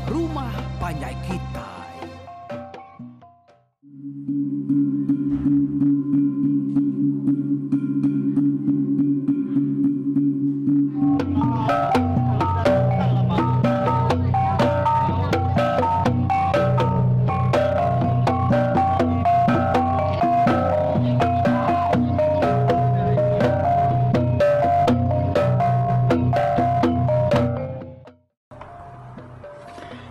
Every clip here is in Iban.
Rumah Panjai Kitai.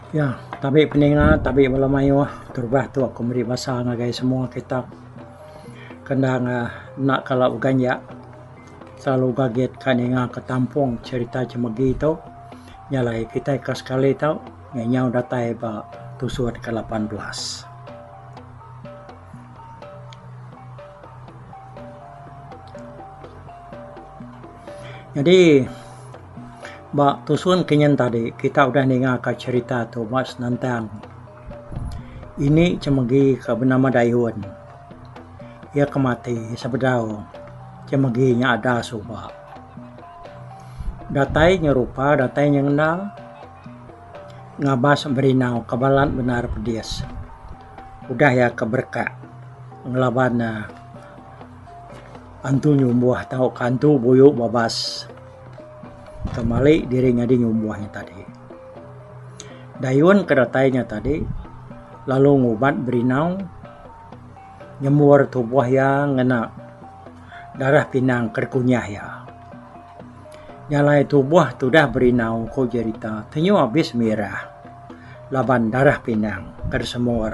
Ya, tabi peninga, tabi bala mayuh. Terubah tu aku meri basa ngagai semua kita. Kendang uhh enda kala beganja selalu gagit ka ninga ka tampung cherita Chemegi tu. Nya alai kitai ka sekali tu nyau datai ba tusut ke 18. Nyadi ba tusun ke nyen tadi kita udah ninga ka cherita tu ba senentang ini chemegi ka benama Dayun iya ke mati sebedau chemegi nya ada suba. Datai nyerupa datai nyengenda ngabas berinau ke balat bendar pedis. Udah iya ke berekak ngelaban ne antu nyumbuh tauka antu buyu babas ke mali diri nyadi nyumbuh nya tadi. Dayun ke datai nya tadi lalu ngubat berinau nyembur tubuh iya ngena darah pinang ke dikunyah iya. Nya alai tubuh tudah berinau ku jerita tenyu abis mirah. Laban darah pinang ke disemur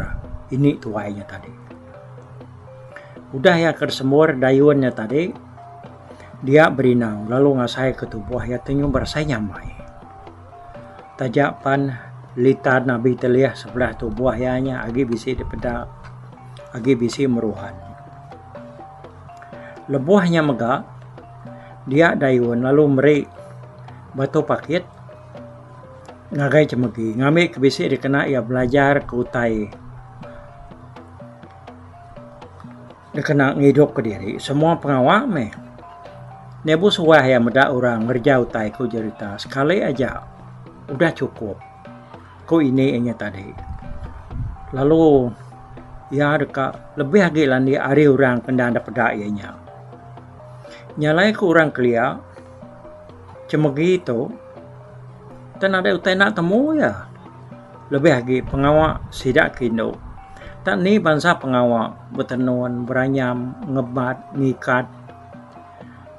ini tuai nya tadi. Udah iya ke disemur dayun nya tadi dia berinau lalu ngasai ke tubuh iya ti nyau berasai nyamai. Taja pan litan abi telih sebelah tubuh iya nya agi bisi dipeda agi bisi meruan. Lebuh nya mega dia dayun lalu meri batu pakit. Ngagai chemegi ngambi ke bisi dikena iya belajar ke utai dikena ngidup kediri semua pengawa meh. Lebuh suah iya meda orang ngereja utai ku jerita sekali aja udah chukup ku ini inya tadi. Lalu iya deka lebih agi landik ari orang ke enda peda iya nya. Nya alai ku orang kelia chemegi tu. Tang nadai utai enda temu iya. Lebih agi pengawa sida ke indu. Tang ni bansa pengawa betenun, beranyam, ngebat, ngikat.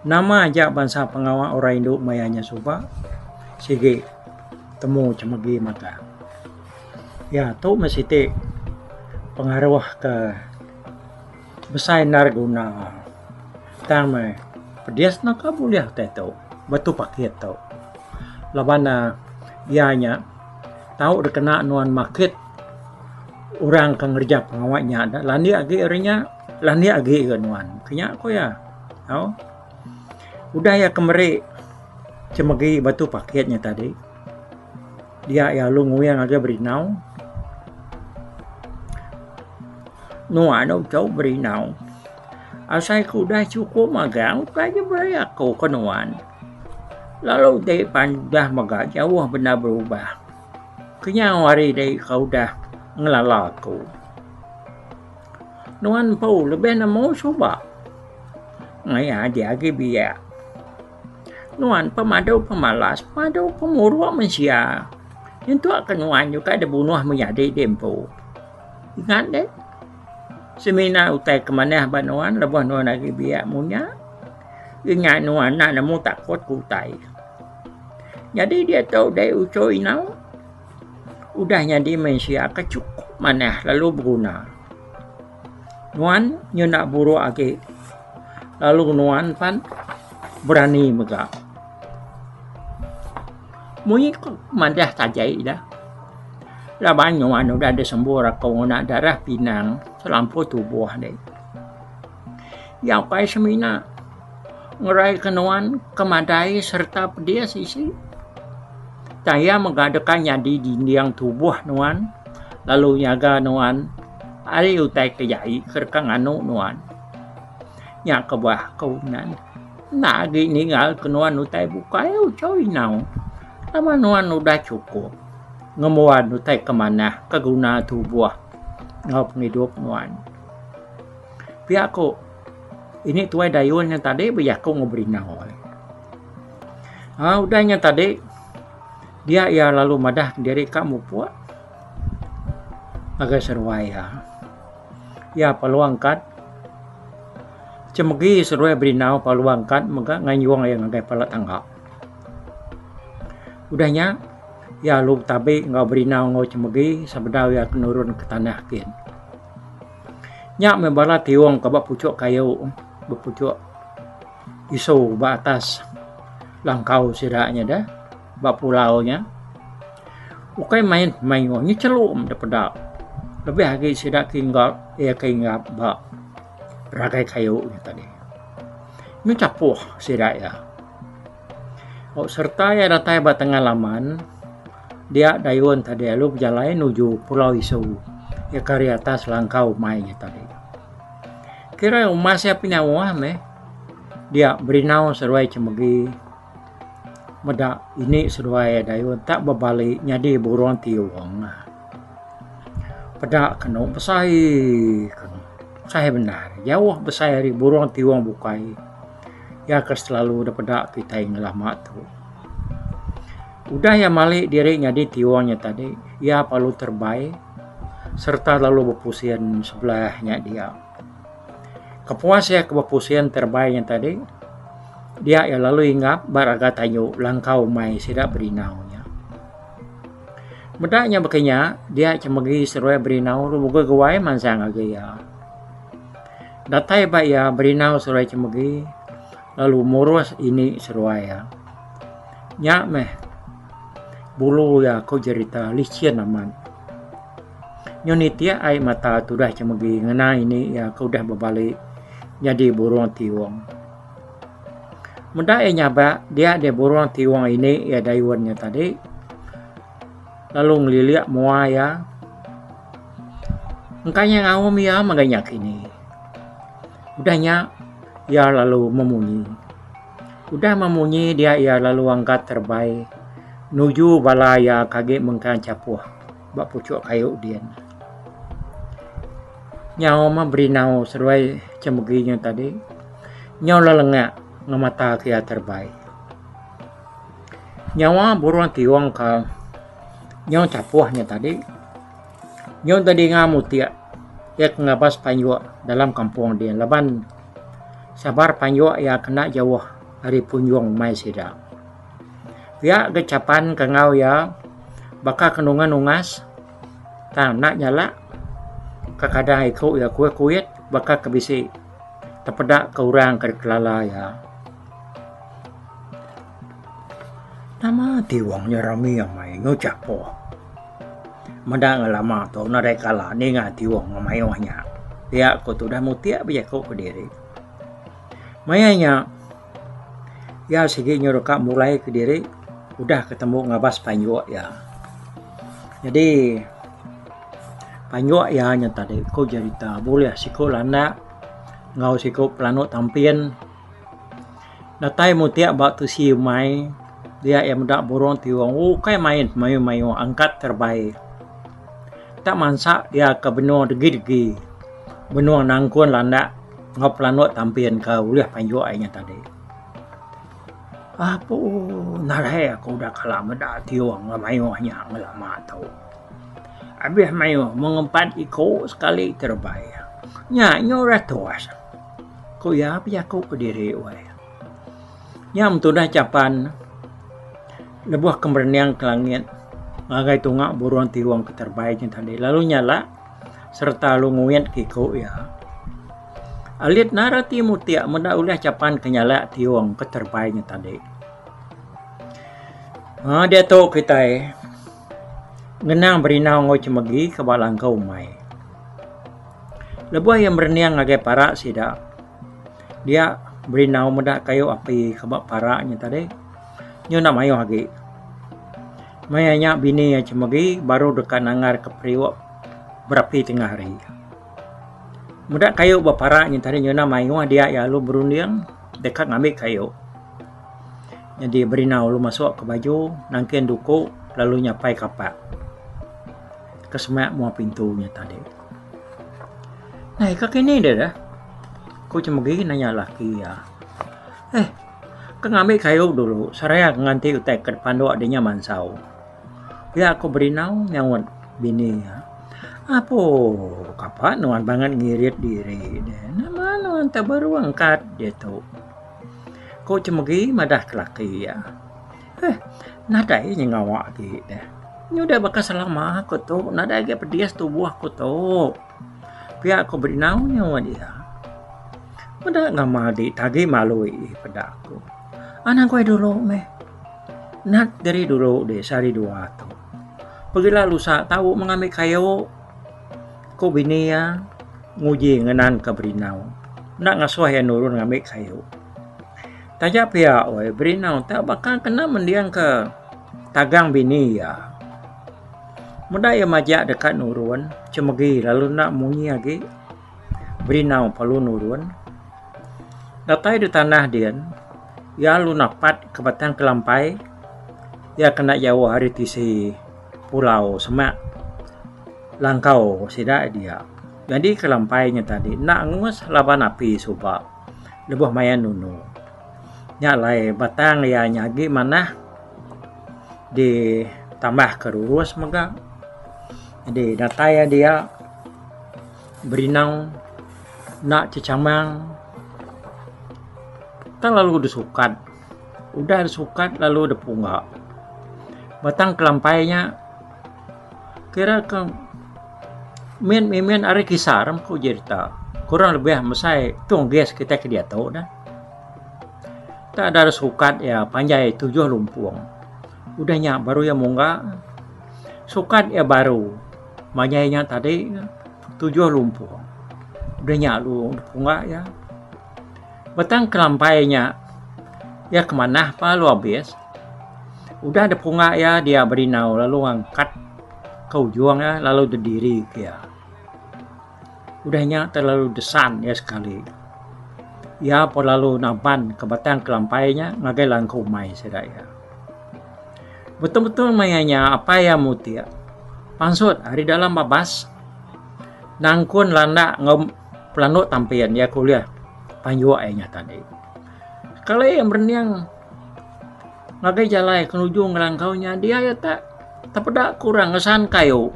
Nama aja bansa pengawa orang indu maya nya suba sigi temu chemegi mata. Iya tu meh siti pengaruh ke besai endar guna. Tang meh pedis naka bulih utai tu batu pakit tu. Laban ne iya nya tau dikena nuan makit orang ke ngereja pengawa nya landik agi ari nya landik agi ga nuan. Kinya ku iya tau. Udah iya ke meri chemegi batu pakit nya tadi dia iya lalu nguing ngagai berinau. Nuan uchu berinau asai ku udah chukup magang ukai diberi aku ke nuan. Lalu ti pan udah mega jauh bendar berubah. Kenyau hari dei ka udah ngelala aku. Nuan empu lebih nemu suba. Maya agi agi biak. Nuan pemadu pemalas pemadu pemuruk mensia. Nyentuk ke nuan juga dibunuh menyadi dei empu. Ingat deh. Semina utai ke manah ba nuan lebuh nuan agi biak munya. Ingat nuan enda nemu takut ke utai. Nyadi diatu dei uchu inau udah nyadi mensia ke chukup manah lalu beguna. Nuan nyenda buruk agi lalu nuan pan berani mega. Munyi ku madah tajai ida laban nuan udah disembur aku ngena darah pinang selampur tubuh dei. Iya ukai semina ngeraika nuan ke madai sereta pedis isi. Tang iya mega deka nyadi dinding tubuh nuan lalu nyaga nuan ari utai ke jai ke deka nganu nuan. Nya kebuah ku nan enda agi ninggalka nuan utai bukai uchu inau laban nuan udah chukup. Ngembuan utai ke manah ke guna tubuh enggau pengidup nuan. Pia ku ini tuai dayun nya tadi bejaku enggau Berinau. Aa udah nya tadi dia iya lalu madah diri ka mupuk ngagai seruai iya. Iya perlu angkat chemegi seruai Berinau perlu angkat mega nganjung iya ngagai pala tangga. Udah nya iya lalu betabi enggau Berinau enggau chemegi sebedau iya ke nurun ke tanah gin. Nya meh bala tiong ke ba puchok kayu ba puchok isu ba atas langkau sida nya deh ba pulau nya. Ukai main mayuh nya chelum da peda lebih agi sida ke inggap iya ke inggap ba ragai kayu nya tadi. Meh chapuh sida iya. Sereta iya datai ba tengah laman dia dayun tadi lalu bejalai nuju Pulau Isu iya ke ari atas langkau umai nya tadi. Kira umas iya penyauh meh dia berinau seduai chemegi meda ini seduai dayun tak bebali nyadi burung tiung. Peda kenu besai kenu besai bendar jauh besai ari burung tiung bukai. Iya ke selalu dep peda kitai ngelama tu. Udah iya mali diri nyadi tiung nya tadi, iya perlu terebai sereta lalu bepusin sebelah nya dia. Kepuas iya ke bepusin terebai nya tadi, dia iya lalu inggap ba raga tanju langkau umai sida berinau nya. Meda nya baka nya, dia chemegi seruai berinau lalu beguai-guai mansang ngagai iya. Datai ba iya berinau seruai chemegi lalu murus ini seruai iya. Nya meh bulu iya ku jerita licin amat. Nyau nitik ai mata tudah chemegi ngena ini iya ke udah bebali nyadi burung tiung. Meda iya nyabak dia deh burung tiung ini iya dayun nya tadi lalu ngelilik mua iya. Engka nya ngaum iya mega nya kini. Udah nya iya lalu memunyi. Udah memunyi dia iya lalu angkat terebai nuju bala iya ke agi mengkang chapuh ba puchok kayu din. Nyau meh berinau seduai chemegi nya tadi nyau lelengak ngemata ke iya terebai. Nyawa burung tiong ka nyau chapuh nya tadi. Nyau enda dinga mutik iya ke ngabas panjuk dalam kampung din laban sabar panjuk iya kena jauh ari punjung umai sida. Pia ga chapan ke enggau iya baka ke nunga nungas tang enda nyalak kekadang iku iya kuit-kuit baka ke bisi tepeda ke orang ke dikelala iya. Nama ti wang nya rami amai enggau chapoh. Meda ngelama tu nadai kala ninga tiung ngemayuh nya. Pia ku tudah mutik bejaku kediri. Maya nya iya sigi nyau deka mulai kediri udah ke tembu ngabas panjuk iya. Nyadi panjuk iya nya tadi ku jerita bulih siku landak enggau siku pelanduk tampin. Datai mutik ba tusi umai dia iya meda burung tiung ukai main mayuh-mayuh angkat terebai. Tak mansa iya ke benung degi-degi benung nangkun landak enggau pelanduk tampin ke ulih panjuk ai nya tadi. Apu nadai aku udah kala meda tiung mayuh nya ngelama tu. Abih mayuh mung empat iku sekali terebai. Nya nyau ratus. Ku iya bejaku kediri weh. Nya mentudah chapan lebuh ke merening ke langit ngagai tunga burung tiung ke terebai nya tadi lalu nyalak sereta lalu nguit ke iku iya. Alit enda reti mutik meda ulih chapan ke nyalak tiung ke terebai nya tadi. Aaa diatu kitai ngenang berinau enggau chemegi ke ba langkau umai. Lebuh iya merening ngagai para sida, dia berinau meda kayu api ke ba para nya tadi nyu enda mayuh agi. Maya nya bini iya chemegi baru deka nangar ke periuk berapi tengah hari. Meda kayu ba para nya tadi nyu enda mayuh dia iya lalu berunding deka ngambi kayu. Nyadi berinau lalu masuk ke baju nangkin duku lalu nyapai kapak. ke semak mua pintu nya tadi. Nai ka kini deh dah? Ku Chemegi nanya laki iya. Eh, ka ngambi kayu dulu seraya nganti utai ke dipanduk dinya mansau. Pia ku Berinau nyaut bini iya. Apo kapa nuan bangat ngirit diri deh. Nama nuan tak berungkat diatu? Ku Chemegi madah ke laki iya. Eh, nadai nyengawa agi deh. Nyudah baka selama aku tu nadai agi pedis tubuh aku tu. Pia ku Berinau nyaut iya. Meda nama agi tagi malu ii peda aku. Anang guai dulu meh. Nat diri dulu deh sehari dua tu. Pegila lusa tau mengambi kayu ku bini iya nguji ngenanka Berinau. Enda ngasuh iya nurun ngambi kayu. Taja pia weh Berinau tak baka kena mendingka tagang bini iya. Meda iya majak deka nurun, Chemegi lalu enda munyi agi Berinau perlu nurun. Datai di tanah din, iya lalu napat ke Batang Kelampai iya kena jauh ari tisi pulau semak langkau sida dia. Nyadi Kelampai nya tadi enda angus laban api suba lebuh maya nunu. Nya alai batang iya nya agi manah. Ditambah ke rurus mega. Jadi datai iya dia berinau enda chechamang tang lalu disukat. Udah disukat lalu dipungga. Batang kelampai nya kira ke min min ari kisar ku jerita kurang lebih mesai tung gas kitai ke diatu dah. Tak ada sukat iya panjai tujuh lumpung. Udah nya baru iya mungga. Sukat iya baru panjai nya tadi tujuh lumpung. Udah nya lalu pungga iya. Batang kelampai nya iya ke manah pa lalu abis. Udah dipungga iya dia berinau lalu angkat ke ujung iya lalu bediri ke iya. Udah nya terlalu desan iya sekali. Iya pun lalu naban ke batang kelampai nya ngagai langkau umai sida iya. Betul-betul maya nya apai iya mutik pansut ari dalam babas nangkun landak enggau pelanduk tampin iya ke ulih panjuk iya nya tadi. Sekali iya merening ngagai jalai ke nuju ngelangkau nya dia iya tak tepeda ke orang ngesan kayu.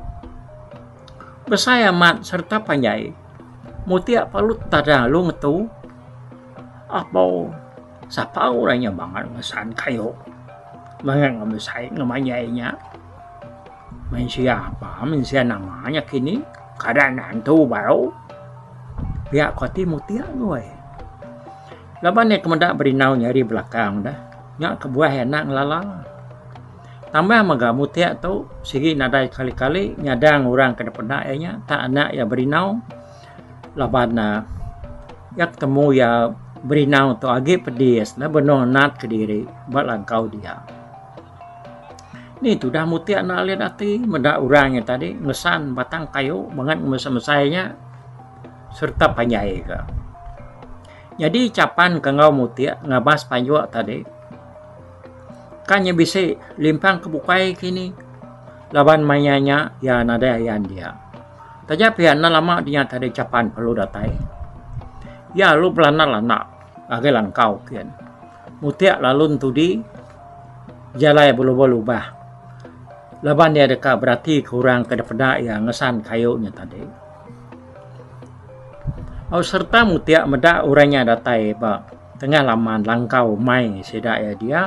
Besai amat sereta panjai. Mutik perlu tada lalu ngetu. Apo sapa orang nya bangat ngesan kayu bangat ngemesai ngemanjai nya. Mensia apa mensia nama nya kini kada ne antu baru. Pia ku ati mutik goi. Laban iya ke meda berinau nyadi belakang deh nya kebuah iya enda ngelala. Tambah mega mutik tu sigi nadai kali-kali nyadang orang ke dipeda iya nya tak anak iya berinau laban ne iya ketemu iya berinau tu agi pedis ne benung nat kediri ba langkau dia. Ni tudah mutik enda alit ati meda orang nya tadi ngesan batang kayu bangat ngemesai-mesai nya sereta panjai ka. Nyadi chapan ke enggau mutik ngabas panjuk tadi. Kan nya bisi limpang ke bukai kini laban maya nya iya nadai ayan dia. Taja pia enda lama dinya tadi chapan perlu datai. Iya lalu belanda-landa ngagai langkau kin. Mutik lalu entudi jalai belubah-lubah laban iya deka berati ke orang ke dipeda iya ngesan kayu nya tadi. Sereta mutik meda orang nya datai ba tengah laman langkau mai sida iya dia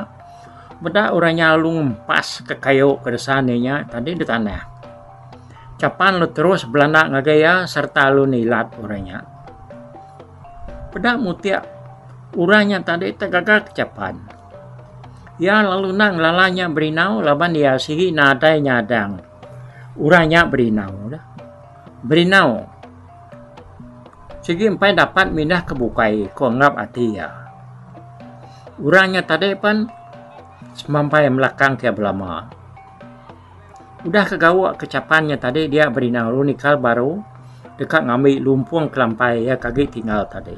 meda orang nya lalu ngempas ke kayu ke desan iya nya tadi da tanah. Chapan lalu terus belanda ngagai iya sereta lalu nilat orang nya. Peda mutik orang nya tadi tegaga ke chapan. Iya lalu enda ngelala nya berinau laban iya sigi nadai nyadang orang nya berinau. Berinau. Sigi empai dapat mindah ke bukai ko anggap ati iya. Orang nya tadi pen semampai melakang ke belama. Udah ke gawa ke chapan nya tadi dia berinau lalu nikal baru deka ngambi lumpung kelampai iya ke agi tinggal tadi.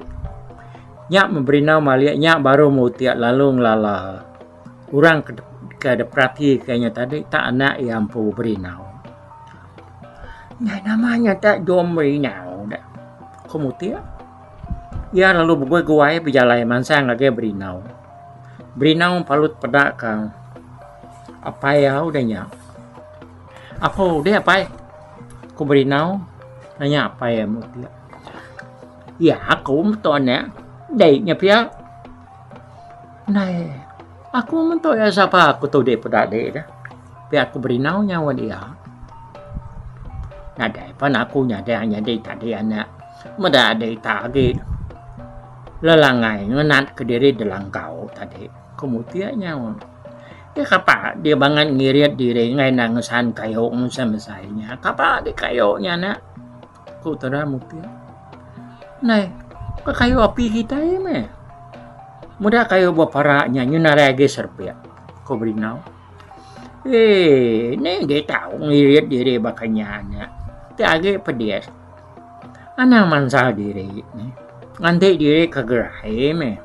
Nya meh berinau malik nya baru mutik lalu ngelala orang ke diperati ke nya tadi tak anak iya empu berinau. Nya nama nya tak jom Berinau dah. Ku Mutik. Iya lalu begui-guai bejalai mansang ngagai Berinau. Berinau palut peda ka apai iya udah nya. Apo deh apai? Ku Berinau nanya apai iya Mutik. Iya aku meto anak dei nya pia. Ndai aku meto iya sapa aku tu dei peda dei dah. Pia ku Berinau nyaut iya. Nadai pan aku nyadang nyadi tadi anak meda dei tak agi lelangai ngenat kediri delangkau tadi ku Mutik nyaut. Dia kapa dia bangat ngirit diri enggai enda ngesan kayu mesai mesai nya. Kapa di kayu nya anak. Ku Tudah Mupik. Ndai, ka kayu api kitai meh. Meda kayu ba para nya nyu narai agi serepik, ku Berinau. Eii, ni agi tau ngirit diri baka nya nya. Ti agi pedis. Anang mansal diri nih. Nganti diri ke gerai meh,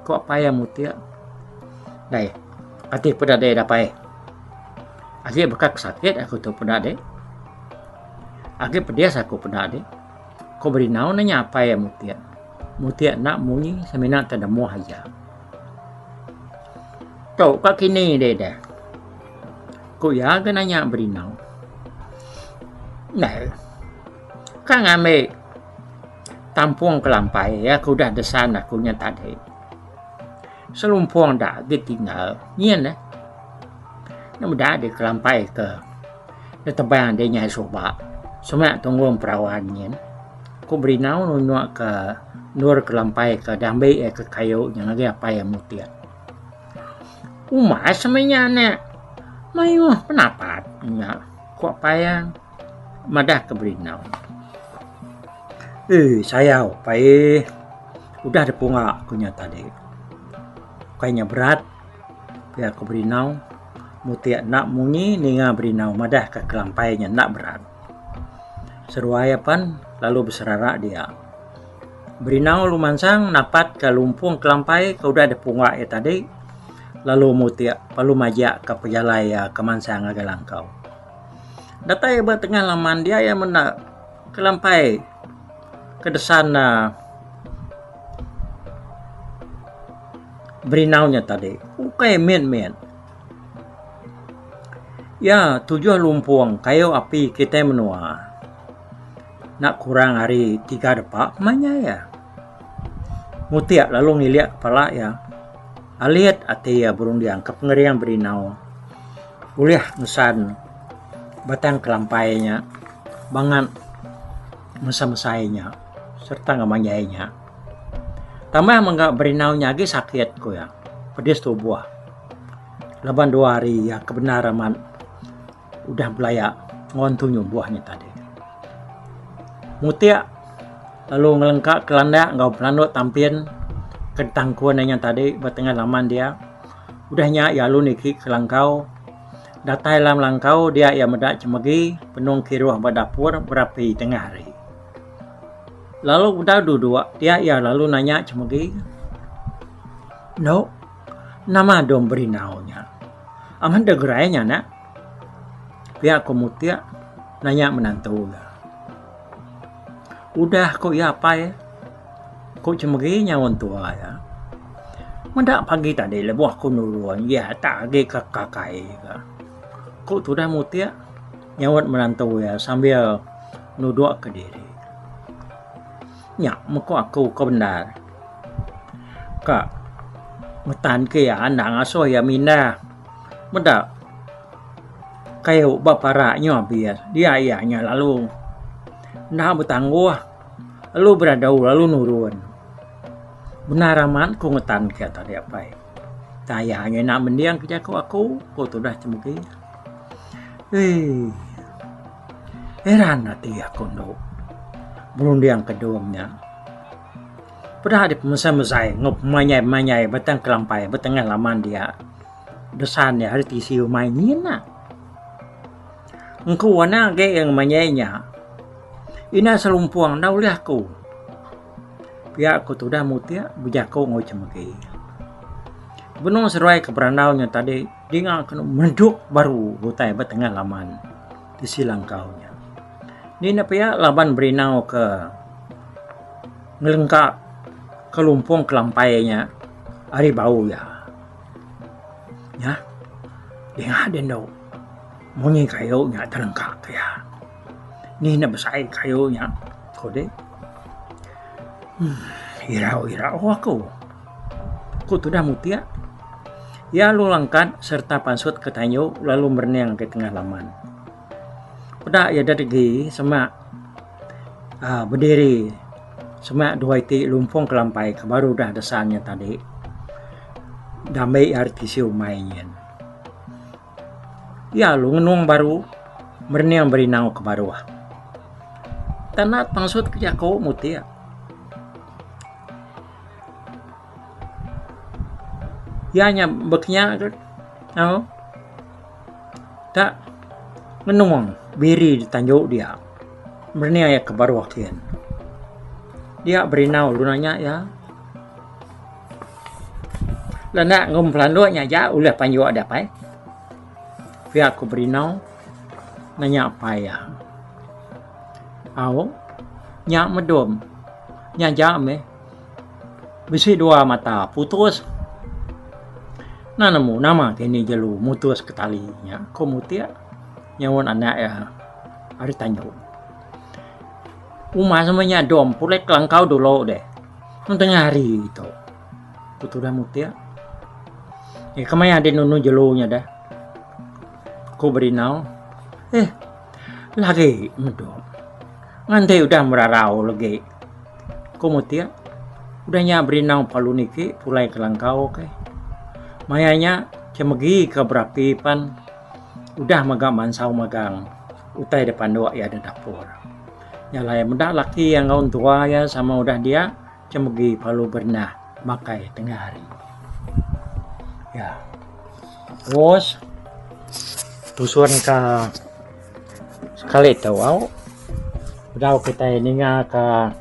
ku apai iya mutik. Ndai, ati peda deh dapai. Agi baka ke sakit aku tu peda deh. Agi pedis aku peda deh. Ku Berinau nanya apai iya mutik. Mutik enda munyi semina tedemuh aja. Tu ka kini deh deh. Ku iya ga nanya Berinau. Ndai. Ka ngambi tampung kelampai iya ke udah desan aku nya tadi. Selumpung da agi tinggal nyin eh. Enda meda deh kelampai ke ditebang deh nyai suba semak tunggung perawan nyin. Ku Berinau nunjuk ke endur kelampai ke diambi iya ke kayu nya ngagai apai iya mutik. Umas meh nya anak mayuh penapat nya ku apai iya madah ke Berinau. Eii sayau apai udah dipunga ku nya tadi. Ukai nya berat pia ku Berinau mutik enda munyi ninga Berinau madah ka kelampai nya enda berat. Seruai apan lalu beserara dia. Berinau lalu mansang napat ka lumpung kelampai ke udah dipunga iya tadi lalu mutik lalu majak ka pejalai iya ke mansang ngagai langkau. Datai ba tengah laman dia iya menda kelampai ke desan uhh Berinau nya tadi ukai mit-mit. Iya tujuh lumpung kayu api kitai menua enda kurang ari tiga depa manyai iya. Mutik lalu ngilik kepala iya alit ati iya berunding ke pengering Berinau ulih ngesan batang kelampai nya bangat mesai-mesai nya sereta ngemanjai nya. Tambah mega Berinau nya agi sakit ku iya pedis tubuh laban dua hari iya ke bendar amat udah belaya enggau entu nyumbuh nya tadi. Mutik lalu ngelengka kelandak enggau pelanduk tampin ke ditangkun iya nya tadi ba tengah laman dia. Udah nya iya lalu niki ke langkau. Datai dalam langkau dia iya meda chemegi benung kiruh ba dapur berapi tengah hari. Lalu udah duduk dia iya lalu nanya chemegi, Endo, nama dom berinau nya? Amat deh gerai nya anak? Pia ku Mutik nanya menantu iya. Udah ku iya apai. Ku Chemegi nyaun tua iya. Meda pagi tadi lebuh aku nulung iya tak agi ke kakai ka. Ku tudah mutik nyaut menantu iya sambil nuduk kediri. Nya meh ku aku ke bendar. Ka ngetan ke iya enda ngasuh iya mindah. Meda kayu ba para nyu abis dia iya nya lalu enda betangguh. Lalu beradau lalu nurun. Bendar amat ku ngetan ke tadi apai. Taya nya enda mending ke jaku aku, ku tudah Chemegi. Eii. Heran ati aku endu berunding ke dong nya. Peda dep mesai-mesai enggau pemanyai-pemanyai batang kelampai ba tengah laman dia. Desan iya ari tisi umai nyin nah. Engku anang agi iya ngemanyai nya. Ina selumpung enda ulih aku. Pia ku tudah mutik bejaku enggau Chemegi. Benung seduai ke berandau nya tadi dinga ke merejuk baru utai ba tengah laman tisi langkau nya. Ni enda pia laban berinau ke ngelengka ke lumpung kelampai nya ari bau iya. Nya dinga deh endo munyi kayu nya telengka ke iya. Ni enda besai kayu nya ko deh. Uhh irau irau aku. Ku tudah mutik. Iya lalu langkat sereta pansut ke tanju lalu merening ke tengah laman. Peda iya degi semak uhh bediri semak dua iti lumpung kelampai ke baru udah desan nya tadi dambi ari tisi umai nyin. Iya lalu ngenung baru merening berinau ke baruh. Tanda pansut ke jaku mutik. Iya nya bekinya tu tau tak ngenung biri da tanju dia merening iya ke baruh kin. Dia berinau lalu nanya iya lenda enggau pelanduk nya aja ulih panjuk da pai. Pia ku berinau nanya apai iya. Au nya medom nya aja meh. Bisi dua mata putus. Enda nemu nama kini jelu mutus ke tali nya ku mutik nyaut anak iya ari tanju. Uma sama nya dom pulai kelangkau dulu deh mung tengah hari tu ku tudah mutik. Eh kemaya deh nunu jelu nya deh ku Berinau. Eh lagi meh dom nganti udah merarau lagi. Ku Mutik, udah nya Berinau Palu niki pulai ke Langkau ke. Maya nya Chemegi ke berapi pan udah mega mansau magang utai da panduk iya da dapur. Nya alai meda laki iya enggau entua iya sama udah dia Chemegi Palu berenah makai tengah hari. Ya. Terus tusun ka sekali tu au bedau kitai ninga ka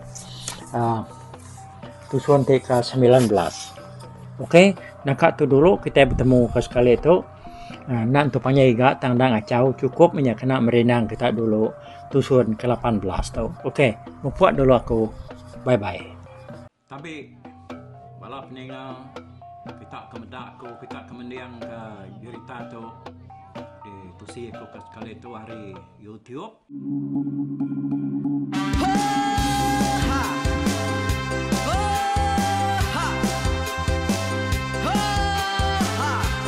uhh tusun ti ka 19. Ok naka tu dulu kitai betemu ka sekali tu uhh enda tentu panjai iga tang enda ngachau chukup meh nya kena merindang kita dulu tusun ke 18 tu. Ok mupuk dulu aku bye bye. Tabi bala peninga kita ke meda aku kita ke mending ke jerita tu di tusi aku ke sekali tu ari YouTube.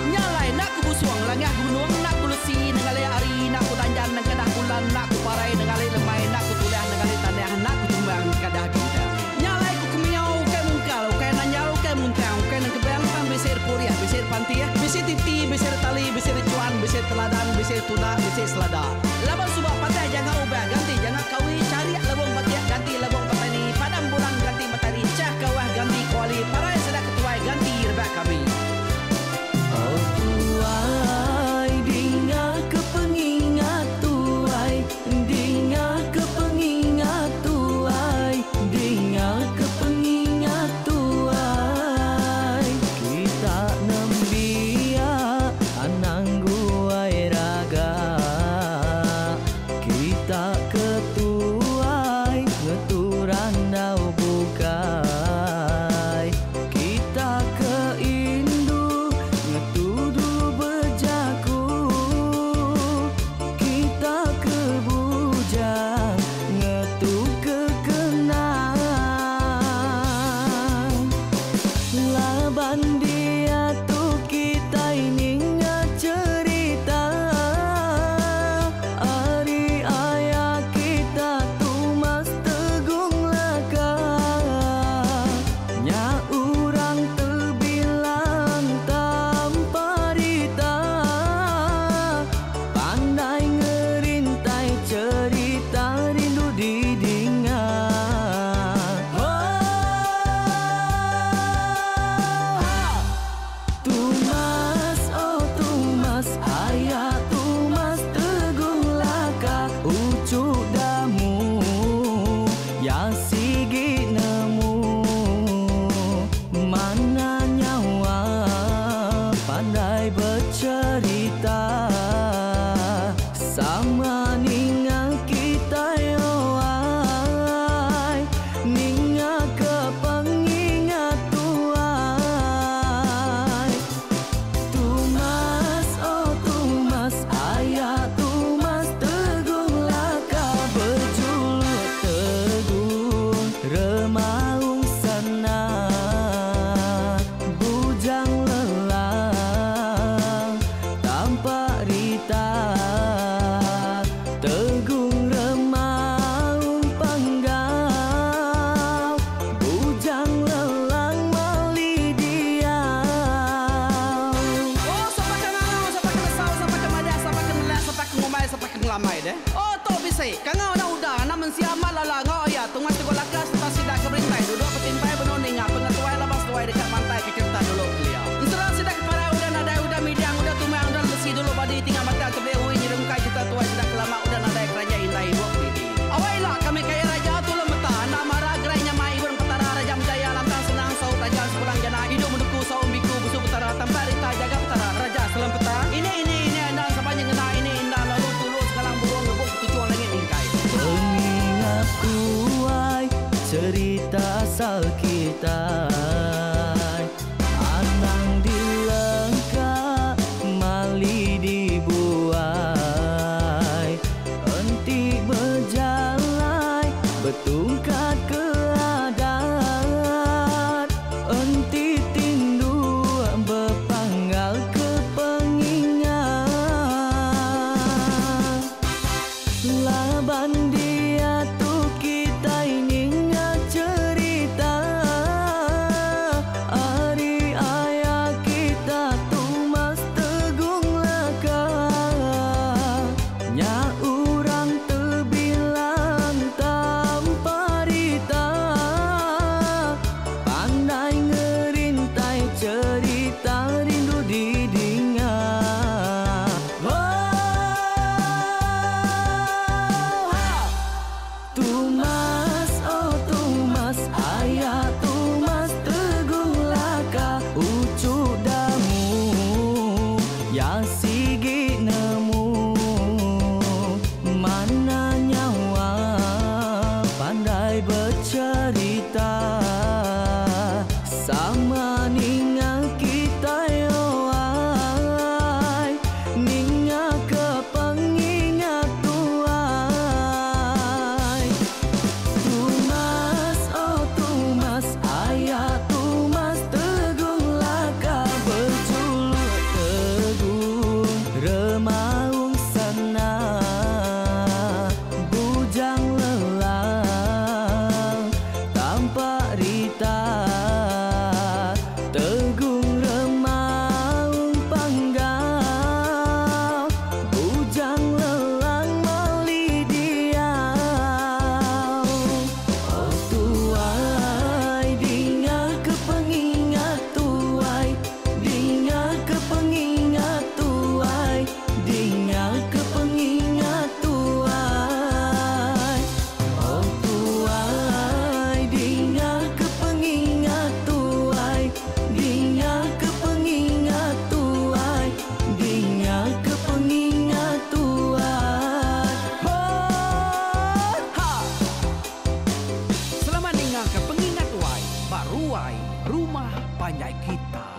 Nya alai enda ku busung langah gunung enda ku lesi nengali hari enda ku danjan nengkedah bulan enda ku parai nengali lemai enda ku tulah nengali tanah enda ku tumbang kadah bintang. Nya alai ku kemiau ukai mungkal ukai nanjal ukai muntang ukai nengkebang tang bisi repurih bisi repantih bisi titi bisi retali bisi rechuan bisi teladan bisi tunda bisi selada. Laban suba patah janga ubah ganti janga kawi charik lebung batik ganti lebung petani padam bulan ganti matari chah kawah ganti kuali parai sida ketuai ganti rebak kami. Oh tuai dinga ke pengingat tuai dinga ke pengingat tuai dinga ke pengingat tuai kita nembiak anang guai raga kita ke tuai ngetu. amai deh. Oh tu bisi. Kangau anak uda, anak mensia amat lala enggau aya Tungai Teguh Laka sereta sida ke berintai duduk betimpai benung ninga pengetuai laban seduai deka mantai ke cherita dulu kelia. Ensera sida ke parai udah nadai udah midang udah tumang udah lesi dulu badi tinggal batang tebeli ui nyerungkai cherita tuai sida ke lama udah nadai keranjai indai ibuk didi. Awai ila kami kaya raja tulung meta anak mara gerai nyamai ibun petara raja menjaya lantang senang saut raja sepulang jana idup menduku saum biku busu petara tampak rita jaga petara raja selempeta ini ini ini endang sapa nyengena ini indah lalu tulu sekalang burung ngebuk ketuchung langit mingkai. Pengingat tuai cerita asal kitai Anang dilengka mali dibuai Enti bejalai betungkat ke adat Enti tinduk bepanggal ke pengingat Laban diatu kitai ninga cherita ari aya kita Tumas Tegung Laka Nya urang tebilang tanpa rita Pandai ngerintai cherita rindu didinga Oh ha! Tumas oh Tumas aya Tumas Tegung Laka uchu Damu ya sigi nemu Mana nyawa pandai becherita Sama ninga kitai oai Ninga ke pengingat tuai Tumas oh Tumas aya Tumas Tegung Laka bejuluk Tegung Remaung Sana Bujang Lelang Tampak Rita Tegung Remaung Panggau Bujang Lelang Mali Diau Oh tuai dinga ke pengingat tuai Dinga ke pengingat tuai Dinga ke pengingat tuai Oh tuai dinga ke pengingat tuai Dinga ke pengingat tuai Dinga ke pengingat tuai Oh ha! Selamat ninga ke pengingat tuai ba ruai rumah panjai kita.